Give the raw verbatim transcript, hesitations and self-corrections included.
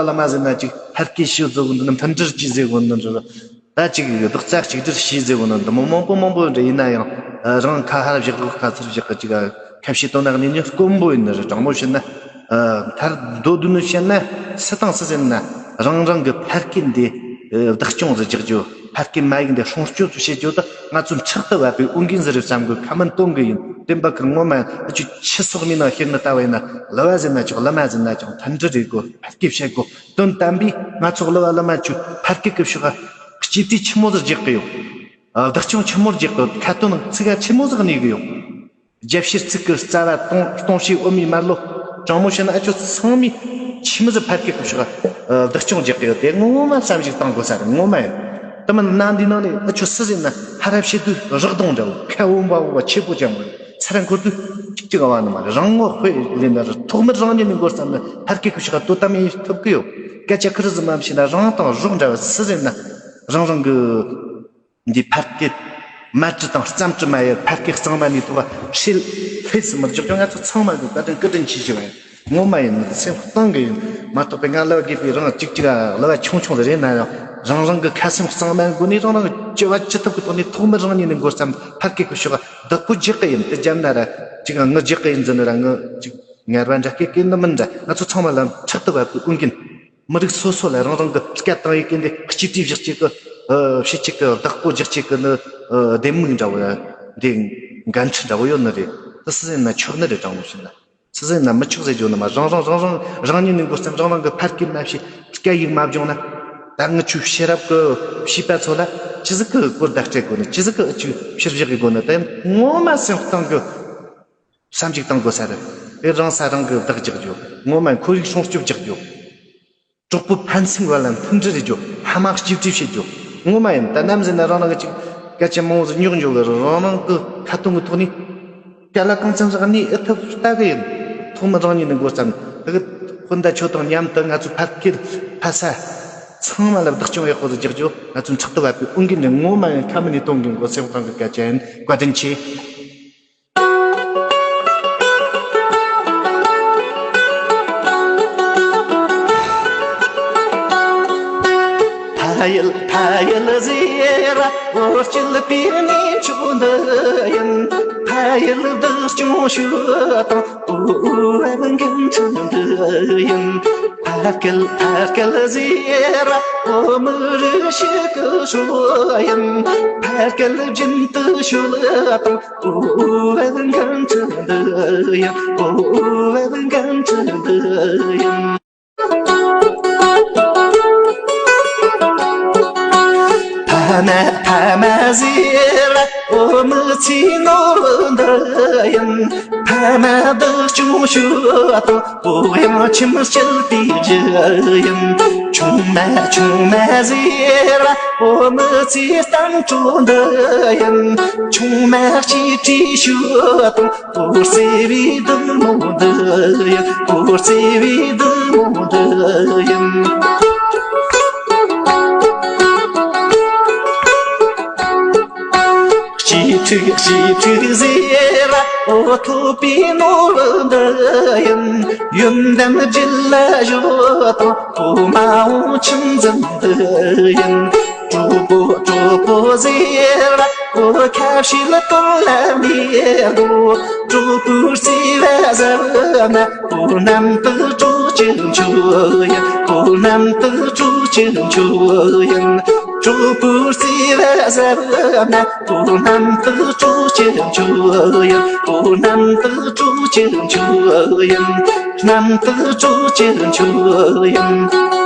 བླ་མ་ཟེར་ན་ཅིག་ཕར་སྐད་ཤོད་ཟེར་གོ་ནི། མཐུན་སྒྲིལ་གྱིས་ཟེར་གོ་ནི་འདྲ། ད་ཅིག་རྡོག་རྩ་གཅིག་སྒྲིལ་བྱས་ཟེར་གོ་ནི་འདི་མོ་མང་པོ་མང་པོ་འདྲ་ཡིན་ན་ཡང་། རང་ཁ་ཧར་བཞག་གི་ཁ་ཚུར་བཞག་གི་ཅིག་ཁ་བཤད་དོན་དག་ནི་ནི་དཀོན་པོ་ཡིན་ནི་རེད། དྲང་མོ་བཤད་ན། མཐར་མདོར་བསྡུས་ནས་བཤད་ན། སུ་དང་སུ་ཟེར་ན་རང་རང་གི་ཕ་སྐད་འདི་བདག་སྐྱོང་ཟིག་རྒྱག་རྒྱུ། ཕ་སྐད་མ་ཡིག་འདི་སྲུང་སྐྱོབ་བྱེད་རྒྱུ་དེ་ང་ཚོའི་ཕྲག་ཏུ་བབས་པའི་འོས་འགན་ཟིག་རེད་བསམ་གི། ཁ་མིན་སྟོན་གི་ཡིན། བསྟན་པ་གི་ངོ་མ་ཡིན། ཨ་ཅོ་ཁྱི་སོག་མིན་ན་ཤེས་ནི་ལྟ་བ་ཡིན་ན། གླུ་བ་ཟེར་ན་ཆོག་གླུ་མ་ཟེར་ན་ཆོག་མཐུན་སྒྲིལ་རེད་དགོས། ཕ་སྐད་བཤད་དགོས། དོན་དམ་པའི་ང་ཚོ་གླུ་བ་གླུ་མ་ཚོས་ཕ་སྐད་ཀྱི་ཕྱོགས་གཅེས་སྤྲས་ཆི་མོ་ཟིག་རྒྱག་གི་ཡོད། བདག་སྐྱོང་ཆི་མོ་རྒྱག་གི་ཡོད། ཁ་ཏོན་ཚིག་ག་ཆི་མོ་ཟིག་གནས་གི་ཡོད། རྒྱབ་བཤེར་ཚིག་གི་རྩ་བ་སྟོང་སྟོང་བཤད་འོ་མའི་མར་ལོ། དྲང་མོ་བཤད་ན་ཨ་ཅོ་ཚང་མས་ཆི་མོ་ཟིག་ཕ་སྐད་ཀྱི་ཕྱོགས་བདག་སྐྱོང་རྒྱག་གི་ཡོད། དེ་ངོ་མ་བསམ་གཞིག་བཏང་དགོས་ས་རེད། ངོ་མ་ཡིན། དེ་མིན་ན་འདི་ནང་ནས་ཨ་ཅོ་སུ་ཟེར་ན་ཧ་ར་བཤད་དུས་རག་གདོང་འདྲ་བོ། ཁ་འོན་པ་འོ་བ་ཆེ་པོ་ཅན་པོ་རེད། ཚུར་འཁོར་དུས་ཅིག་ཅིག་བ་ནི་མ་རེད། རང་ངོ་དཔེ་ལེན་ན་རེད། ཐོག་མར་རང་ཉིད་ནས་འགོ་བརྩམས་ན་ཕ་སྐད་ཀྱི་ཕྱོགས་དོ་དམ་ཡེད་ཐུབ་གི་ཡོད། སྐད་ཆ་ཁུར་ཟིག་མ་བཤད་ན་རང་དང་རོགས་འདྲ་བ། སུ་ཟེར་ན་རང་རང་གི་འདི་ཕ་སྐད་མ་བྲི་དང་རྩོམ་བྲི་མ་ཡོད། ཕ་སྐད་གཙང་མ་ནས་ཐོག་བ་ཧྲིལ་ལྷོད་ཟིག་མི་རྒྱག་རྒྱུ་ང་ཚོ་ཚང་མ་གི་བཀའ་དྲིན་བཀའ་དྲིན་ཆེ་ཞུ་བ་ཡིན། ངོ་མ་ཡིན། སེམས་གཏིང་གི་ཡིན་མ་གཏོགས་པའི་ང་གླུ་བ་དགེ་བའི་རང་གཅིག་གཅིག་གླུ་བ་ཆུང་ཆུང་རེད་ན་ཡང་། རང་རང་གི་ཁ་སེམས་གཙང་མའི་སྒོ་ནས་རང་རང་གི་བྱ་བ་ཅི་ཐུབ་ཀྱི་ཐོག་ནས་ཐོག་མར་རང་ཉིད་ནས་འགོ་བརྩམས། ཕ་སྐད་ཀྱི་ཕྱོགས་བདག་པོ་རྒྱག་གི་ཡིན། དེ་བརྒྱབ་ན་ར་ཅིག་ངུ་རྒྱག་གི་ཡིན་ཟེར་ནི་ར་ངུ་ཅིག་ངར་བ་འདྲ་སྐད་སྐད་ནི་མིན་འདྲ། ང་ཚོ་ཚང་མ་ལ་ཕྲག་ཏུ་བབས་པའི་འོས་འགན། མི་རིགས་སོ་སོ་ལ་རང་རང་གི་སྐད་དང་ཡི་གེ་འདི་གཅེས་སྤྲས་བྱེད་ཀྱི་གི་ཨ་བྱེད་ཀྱི་གི་བདག་པོ་རྒྱག་བྱེད་ཀྱི་ནི་ཨ་ལྡེ་མིག་འདྲ་བོ་ཡ། འདི་འགན་འཁྲི་འདྲ་བོ་ཡོད་ནི་རེད། དེ་སུ་ཟེར་ན་ཆོག་ནི་རེད། དྲང་མོ་བཤད་ན་སུ་ཟེར་ན་མི་ཆོག་ཟེར་རྒྱུ་ནི་མ། རང་རང་རང་རང་རང་ཉིད་ནས་འགོ་བརྩམས། རང་རང་གི་ཕ་སྐད་མ་བཤད། སྐད་ཡིག་མ་སྦྱོང་ན། ད་ངི་ཆོའི་ཤེས་རབ་ཀྱི་བྱིས་པ་ཚོ་ལ་ཅི་ཟིག་གི་གོ་བརྡ་སྤྲད་དགོས་ནི། ཅི་ཟིག་གི་ཨ་ཅོ་ཕྱིར་བཞག་གི་དགོས་ནི། དེ་ངོ་མ་སེམས་གཏིང་གི་བསམ་གཞིག་བཏང་དགོས་ས་རེད། དེ་རང་ས་རང་གི་བདག་རྒྱག་རྒྱུ། ངོ་མ་ཁོར་ཡུག་སྲུང་སྐྱོབ་རྒྱག་རྒྱུ། གྲོགས་པོ་ཕན་སེམས་བར་ལ་མཐུན་སྒྲིལ་རེད་རྒྱུ། ཕ་མ་གཅེས་སྤྲས་བྱེད་རྒྱུ། ངོ་མ་ཡིན། ད་ནམ་ཟེར་ན་རང་རང་གི་ཅིག་སྐད་ཆ་མང་བོ་ཟིག་རྙོག་འཇོག་གི་རེད། རང་རང་གི་ཁ་ཏོན་གི་ཐོག་ནས་སྐད་ལ་གང་འཚམ་ཟིག་གནས་ཨེ་ཐུབ་ལྟ་གི་ཡིན། ཐོག་མར་རང་ཉིད་ནས་འགོ་བརྩམས། དེ་གི་སྤུན་ཟླ་ཁྱོད་དང་མཉམ་དུ་ང་ཚོའི་ཕ་སྐད་ཕ་ས་ཚང་མ་ལ་བདག་སྐྱོང་ཡག་པོ་ཟིག་རྒྱག་རྒྱུ་ང་ཚོའི་ཕྲག་ཏུ་བབས་པའི་འོས་འགན་རེད། ངོ་མ་ཡིན། ཁ་མིན་ནས་གཏོང་གི་མགོ་སེམས་གཏིང་གི་སྐད་ཆ་ཡིན། བཀའ་དྲིན་ཆེ། ཕ་ཡུལ་ཕ་ཡུལ་ཟེར་བ་འོ་སྐྱིད་པའི་གནས་མཆོག་འདི་ཡིན། ཕ་ཡུལ་བདག་སྐྱོང་ཞུ་དང་འོ་བབ་འགན་འཁྲི་འདི་ཡིན། ཕ་སྐད་ཕ་སྐད་ཟེར་བ་འོ་མི་རིགས་ཤིག་གི་ཕྱོགས་ཡིན། ཕ་སྐད་རྒྱུན་དུ་ཞུ་དང་འོ་བབ་འགན་འཁྲི་འདི་ཡིན། འོ་བབ་འགན་འཁྲི་འདི་ཡིན། ཕ་མ་ཕ་མ་ཟེར་བ་འོ་མི་ཚེའི་ནོར་བུ་འདི་ཡིན། ཕ་མ་བདག་སྐྱོང་ཞུ་དང་འོ་ཡང་ཁྱིམ་སྐྱིད་པའི་གཞི་ཡིན། ཆུང་མ་ཆུང་མ་ཟེར་བ་འོ་མི་ཚེའི་གཏམ་གྲོགས་འདི་ཡིན། ཆུང་མ་གཅེས་སྤྲས་ཞུ་དང་འོ་བརྩེ་བའི་བདག་མོ་འདི་ཡིན། འོ་བརྩེ་བའི་བདག་མོ་འདི་ཡིན། གཅེས་ཕྲུག་གཅེས་ཕྲུག་ཟེར་བ་འོ་ཐོབ་པའི་ནོར་བུ་འདི་ཡིན། ཡོན་ཏན་རྒྱུད་ལ་བཞག་དང་འོ་མ་འོ་ཁྱིམ་འཛིན་འདི་ཡིན། གྲོགས་པོ་གྲོགས་པོ་ཟེར་བ་འོ་ཁ་བཤད་དོན་ལ་མི་དགོས། གྲོགས་པོའི་བརྩེ་བ་ཟབ་ན་འོ་རྣམ་དག་གྲོགས་ཀྱི་མཆོག་ཡིན། འོ་རྣམ་དག་གྲོགས་ཀྱི་མཆོག་ཡིན། གྲོགས་པོའི་བརྩེ་བ་ཟབ་ན་འོ་རྣམ་དག་གྲོགས་ཀྱི་མཆོག་ཡིན། འོ་རྣམ་དག་གྲོགས་ཀྱི་མཆོག་ཡིན། རྣམ་དག་གྲོགས་ཀྱི་མཆོག་ཡིན།